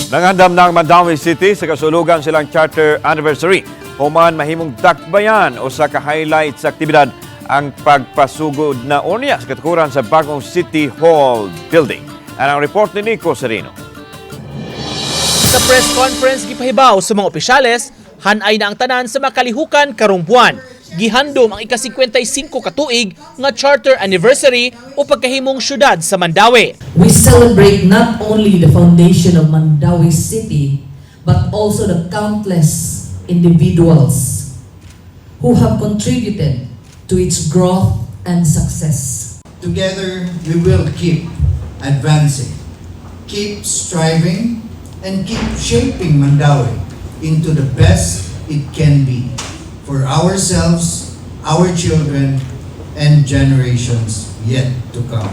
Nangandam ng Mandaue City sa kasulugan silang charter anniversary. Human mahimong dakbayan o sa ka-highlight sa aktibidad ang pagpasugod na unya sa katukuran sa bagong City Hall building. Ang report ni Nico Sereno. Sa press conference, gipahibaw sa mga opisyales, hanay na ang tanan sa makalihukan karong buwan. Gihandom ang ika-55 katuig nga charter anniversary o pagkahimong syudad sa Mandaue. We celebrate not only the foundation of Mandaue City, but also the countless individuals who have contributed to its growth and success. Together, we will keep advancing, keep striving, and keep shaping Mandaue into the best it can be for ourselves, our children, and generations yet to come.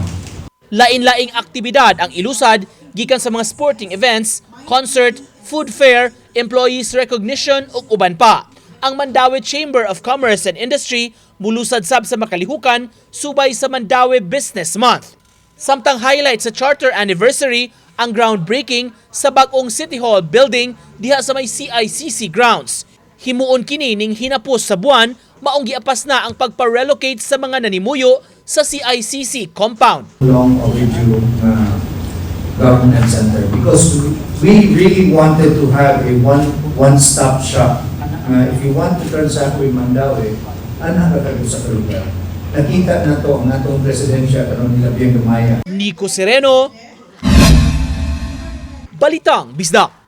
Lain-laing aktibidad ang ilusad gikan sa mga sporting events, concert, food fair, employees recognition ug uban pa. Ang Mandaue Chamber of Commerce and Industry mulusad sab sa makalihukan subay sa Mandaue Business Month. Samtang highlight sa charter anniversary ang groundbreaking sa bag-ong City Hall building diha sa may CICC grounds. Himuon kini ning hinapos sa buwan, maong giapas na ang pagpa-relocate sa mga nanimuyo sa CICC compound. Long overdue government center because we really wanted to have a one-stop shop. If you want to transact with Mandaue, anha ka kayo sa lugar. Nakita na to ang atong presidentsya karon nila bien gamaya. Nico Sereno, Balitang Bisdak.